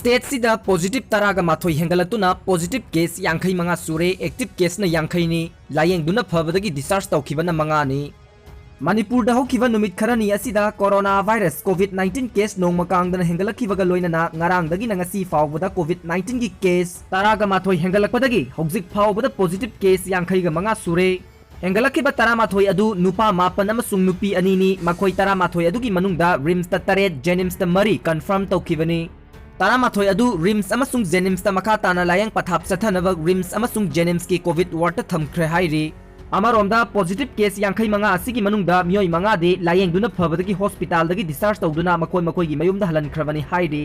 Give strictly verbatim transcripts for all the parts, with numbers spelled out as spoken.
Stateꯁꯤꯗ positive ꯇꯔꯥꯒ ꯃꯥꯊꯣꯏ ꯍꯦꯟꯒꯠꯂꯛꯇꯨꯅ positive case ꯌꯥꯡꯈꯩ ꯃꯉꯥ ꯁꯨꯔꯦ, active caseꯅ ꯌꯥꯡꯈꯩꯅꯤ, ꯂꯥꯌꯦꯡꯗꯨꯅ ꯐꯕꯗꯒꯤ discharge ꯇꯧꯈꯤꯕꯅ ꯃꯉꯥꯅꯤ꯫ ꯃꯅꯤꯄꯨꯔꯗ ꯍꯧꯈꯤꯕ ꯅꯨꯃꯤꯠ ꯈꯔꯅꯤ ꯑꯁꯤꯗ corona virus COVID nineteen case ꯅꯣꯡꯃ ꯀꯥꯡꯗꯅ ꯍꯦꯟꯒꯠꯂꯛꯈꯤꯕꯒ ꯂꯣꯏꯅꯅ ꯉꯔꯥꯡꯗꯒꯤꯅ ꯉꯁꯤ ꯐꯥꯎꯕꯗ COVID nineteenꯒꯤ case ꯇꯔꯥꯒ ꯃꯥꯊꯣꯏ ꯍꯦꯟꯒꯠꯂꯛꯄꯗꯒꯤ ꯍꯧꯖꯤꯛ ꯐꯥꯎꯕꯗ positive case ꯌꯥꯡꯈꯩꯒ ꯃꯉꯥ ꯁꯨꯔꯦ꯫ ꯍꯦꯟꯒꯠꯂꯛꯈꯤꯕ ꯇꯔꯥꯃꯥꯊꯣꯏ ꯑꯗꯨ ꯅꯨꯄꯥ ꯃꯥꯄꯟ ꯑꯃꯁꯨꯡ ꯅꯨꯄꯤ ꯑꯅꯤꯅꯤ꯫ ꯃꯈꯣꯏ ꯇꯔꯥꯃꯥꯊꯣꯏ ꯑꯗꯨꯒꯤ ꯃꯅꯨꯡꯗ RIMSꯇ ꯇꯔꯦꯠ, JNIMSꯇ ꯃꯔꯤ confirm ꯇꯧꯈꯤꯕꯅꯤ꯫ ꯇꯔꯥꯃꯥꯊꯣꯏ ꯑꯗꯨ RIMS ꯑꯃꯁꯨꯡ JNIMSꯇ ꯃꯈꯥ ꯇꯥꯅ ꯂꯥꯌꯦꯡ ꯄꯊꯥꯞ ꯆꯠꯊꯅꯕ RIMS ꯑꯃꯁꯨꯡ JNIMSꯀꯤ COVID wardꯇ ꯊꯝꯈ꯭ꯔꯦ ꯍꯥꯏꯔꯤ꯫ ꯑꯃꯔꯣꯝꯗ positive case ꯌꯥꯡꯈꯩ ꯃꯉꯥ ꯑꯁꯤꯒꯤ ꯃꯅꯨꯡꯗ ꯃꯤꯑꯣꯏ ꯃꯉꯥꯗꯤ ꯂꯥꯌꯦꯡꯗꯨꯅ ꯐꯕꯗꯒꯤ hospitalꯗꯒꯤ discharge ꯇꯧꯗꯨꯅ ꯃꯈꯣꯏ ꯃꯈꯣꯏꯒꯤ ꯃꯌꯨꯝꯗ ꯍꯜꯍꯟꯈ꯭ꯔꯕꯅꯤ ꯍꯥꯏꯔꯤ꯫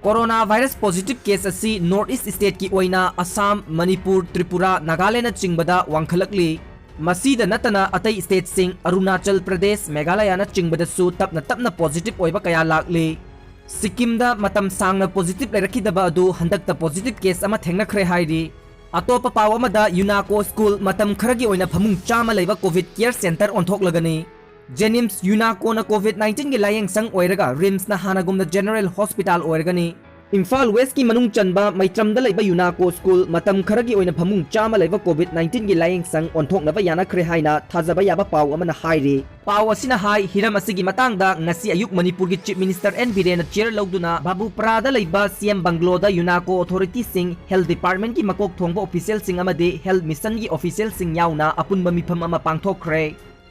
Corona virus positive case ꯑꯁꯤ North East stateꯀꯤ ꯑꯣꯏꯅ ꯑꯁꯥꯝ, ꯃꯅꯤꯄꯨꯔ, ꯇ꯭ꯔꯤꯄꯨꯔꯥ, ꯅꯥꯒꯥꯂꯦꯟꯗꯅꯆꯤꯡꯕꯗ ꯋꯥꯡꯈꯠꯂꯛꯂꯤ꯫ ꯃꯁꯤꯗ ꯅꯠꯇꯅ ꯑꯇꯩ stateꯁꯤꯡ, ꯑꯔꯨꯅꯥꯆꯜ ꯄ꯭ꯔꯗꯦꯁ, ꯃꯦꯘꯥꯂꯌꯥꯅꯆꯤꯡꯕꯗꯁꯨ ꯇꯞꯅ ꯇꯞꯅ positive ꯑꯣꯏꯕ ꯀꯌꯥ ꯂꯥꯛꯂꯤ꯫ ꯁꯤꯛꯀꯤꯝꯗ ꯃꯇꯝ ꯁꯥꯡꯅ positive ꯂꯩꯔꯛꯈꯤꯗꯕ ꯑꯗꯨ ꯍꯟꯗꯛꯇ positive case ꯑꯃ ꯊꯦꯡꯅꯈ꯭ꯔꯦ ꯍꯥꯏꯔꯤ꯫ ꯑꯇꯣꯞꯄ ꯄꯥꯎ ꯑꯃꯗ, UNACO school ꯃꯇꯝ ꯈꯔꯒꯤ ꯑꯣꯏꯅ ꯐꯃꯨꯡ ꯆꯥꯝꯃ ꯂꯩꯕ COVID care center ꯑꯣꯟꯊꯣꯛꯂꯒꯅꯤ꯫ JNIMS UNACOꯅ COVID nineteenꯒꯤ ꯂꯥꯌꯦꯡꯁꯪ ꯑꯣꯏꯔꯒ RIMSꯅ ꯍꯥꯟꯅꯒꯨꯝꯅ general hospital ꯑꯣꯏꯔꯒꯅꯤ꯫ ꯏꯝꯐꯥꯜ Westꯀꯤ ꯃꯅꯨꯡ ꯆꯟꯕ ꯃꯩꯇ꯭ꯔꯝꯗ ꯂꯩꯕ UNACO school ꯃꯇꯝ ꯈꯔꯒꯤ ꯑꯣꯏꯅ ꯐꯃꯨꯡ ꯆꯥꯝꯃ ꯂꯩꯕ COVID nineteenꯒꯤ ꯂꯥꯌꯦꯡꯁꯪ ꯑꯣꯟꯊꯣꯛꯅꯕ ꯌꯥꯅꯈ꯭ꯔꯦ ꯍꯥꯏꯅ ꯊꯥꯖꯕ ꯌꯥꯕ ꯄꯥꯎ ꯑꯃꯅ ꯍꯥꯏꯔꯤ꯫ ꯄꯥꯎ ꯑꯁꯤꯅ ꯍꯥꯏ, ꯍꯤꯔꯝ ꯑꯁꯤꯒꯤ ꯃꯇꯥꯡꯗ ꯉꯁꯤ ꯑꯌꯨꯛ ꯃꯅꯤꯄꯨꯔꯒꯤ Chief Minister ꯑꯦꯟ ꯕꯤꯔꯦꯟꯅ chair ꯂꯧꯗꯨꯅ ꯕꯥꯕꯨꯄꯔꯥꯗ ꯂꯩꯕ CM bungalow ꯗ UNACO authority ꯁꯤꯡ, health department ꯀꯤ ꯃꯀꯣꯛ ꯊꯣꯡꯕ official ꯁꯤꯡ ꯑꯃꯗꯤ health mission ꯒꯤ official ꯁꯤꯡ ꯌꯥꯎꯅ ꯑꯄꯨꯟꯕ ꯃꯤꯐꯝ ꯑꯃ ꯄꯥꯡꯊꯣꯛꯈ꯭ꯔꯦ꯫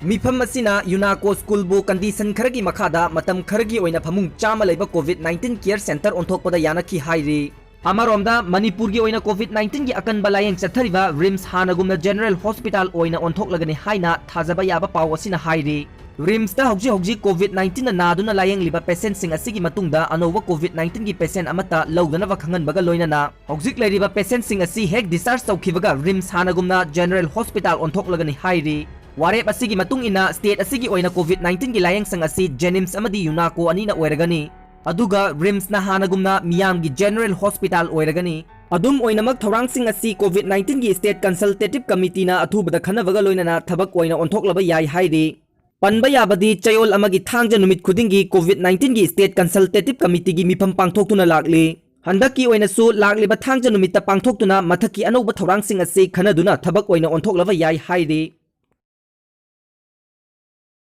ꯃꯤꯐꯝ ꯑꯁꯤꯅ UNACO school ꯕꯨ condition ꯈꯔꯒꯤ ꯃꯈꯥꯗ ꯃꯇꯝ ꯈꯔꯒꯤ ꯑꯣꯏꯅ ꯐꯃꯨꯡ ꯆꯥꯝꯃ ꯂꯩꯕ COVID nineteen care center ꯑꯣꯟꯊꯣꯛꯄꯗ ꯌꯥꯅꯈꯤ ꯍꯥꯏꯔꯤ꯫ ꯑꯃꯔꯣꯝꯗ, ꯃꯅꯤꯄꯨꯔꯒꯤ ꯑꯣꯏꯅ COVID nineteenꯒꯤ ꯑꯀꯟꯕ ꯂꯥꯌꯦꯡ ꯆꯠꯊꯔꯤꯕ RIMS ꯍꯥꯟꯅꯒꯨꯝꯅ general hospital ꯑꯣꯏꯅ ꯑꯣꯟꯊꯣꯛꯂꯒꯅꯤ ꯍꯥꯏꯅ ꯊꯥꯖꯕ ꯌꯥꯕ ꯄꯥꯎ ꯑꯁꯤꯅ ꯍꯥꯏꯔꯤ꯫ RIMSꯇ ꯍꯧꯖꯤꯛ ꯍꯧꯖꯤꯛ COVID nineteenꯅ ꯅꯥꯗꯨꯅ ꯂꯥꯌꯦꯡꯂꯤꯕ patient ꯁꯤꯡ ꯑꯁꯤꯒꯤ ꯃꯇꯨꯡꯗ ꯑꯅꯧꯕ COVID nineteenꯒꯤ patient ꯑꯃꯠꯇ ꯂꯧꯗꯅꯕ ꯈꯪꯍꯟꯕꯒ ꯂꯣꯏꯅꯅ, ꯍꯧꯖꯤꯛ ꯂꯩꯔꯤꯕ patient ꯁꯤꯡ ꯑꯁꯤ ꯍꯦꯛ discharge ꯇꯧꯈꯤꯕꯒ RIMS ꯍꯥꯟꯅꯒꯨꯝꯅ general hospital ꯑꯣꯟꯊꯣꯛꯂꯒꯅꯤ ꯍꯥꯏꯔꯤ꯫ ꯋꯥꯔꯦꯞ ꯑꯁꯤꯒꯤ ꯃꯇꯨꯡ ꯏꯟꯅ, state ꯑꯁꯤꯒꯤ ꯑꯣꯏꯅ COVID nineteenꯒꯤ ꯂꯥꯌꯦꯡꯁꯪ ꯑꯁꯤ JNIMS ꯑꯃꯗꯤ UNACO ꯑꯅꯤꯅ ꯑꯣꯏꯔꯒꯅꯤ꯫ ꯑꯗꯨꯒ RIMSꯅ ꯍꯥꯟꯅꯒꯨꯝꯅ ꯃꯤꯌꯥꯝꯒꯤ general hospital ꯑꯣꯏꯔꯒꯅꯤ꯫ ꯑꯗꯨꯝ ꯑꯣꯏꯅꯃꯛ, ꯊꯧꯔꯥꯡꯁꯤꯡ ꯑꯁꯤ COVID nineteenꯒꯤ state consultative committeeꯅ ꯑꯊꯨꯕꯗ ꯈꯟꯅꯕꯒ ꯂꯣꯏꯅꯅ ꯊꯕꯛ ꯑꯣꯏꯅ ꯑꯣꯟꯊꯣꯛꯂꯕ ꯌꯥꯏ ꯍꯥꯏꯔꯤ꯫ ꯄꯟꯕ ꯌꯥꯕꯗꯤ, ꯆꯌꯣꯜ ꯑꯃꯒꯤ ꯊꯥꯡꯖ ꯅꯨꯃꯤꯠ ꯈꯨꯗꯤꯡꯒꯤ COVID nineteenꯒꯤ state consultative committeeꯒꯤ ꯃꯤꯐꯝ ꯄꯥꯡꯊꯣꯛꯇꯨꯅ ꯂꯥꯛꯂꯤ꯫ ꯍꯟꯗꯛꯀꯤ ꯑꯣꯏꯅꯁꯨ ꯂꯥꯛꯂꯤꯕ ꯊꯥꯡꯖ ꯅꯨꯃꯤꯠꯇ ꯄꯥꯡꯊꯣꯛꯇꯨꯅ ꯃꯊꯛꯀꯤ ꯑꯅꯧꯕ ꯊꯧꯔꯥꯡꯁꯤꯡ ꯑꯁꯤ ꯈꯟꯅꯗꯨꯅ ꯊꯕꯛ ꯑꯣꯏꯅ ꯑꯣꯟꯊꯣꯛꯂꯕ ꯌꯥꯏ ꯍꯥꯏꯔꯤ꯫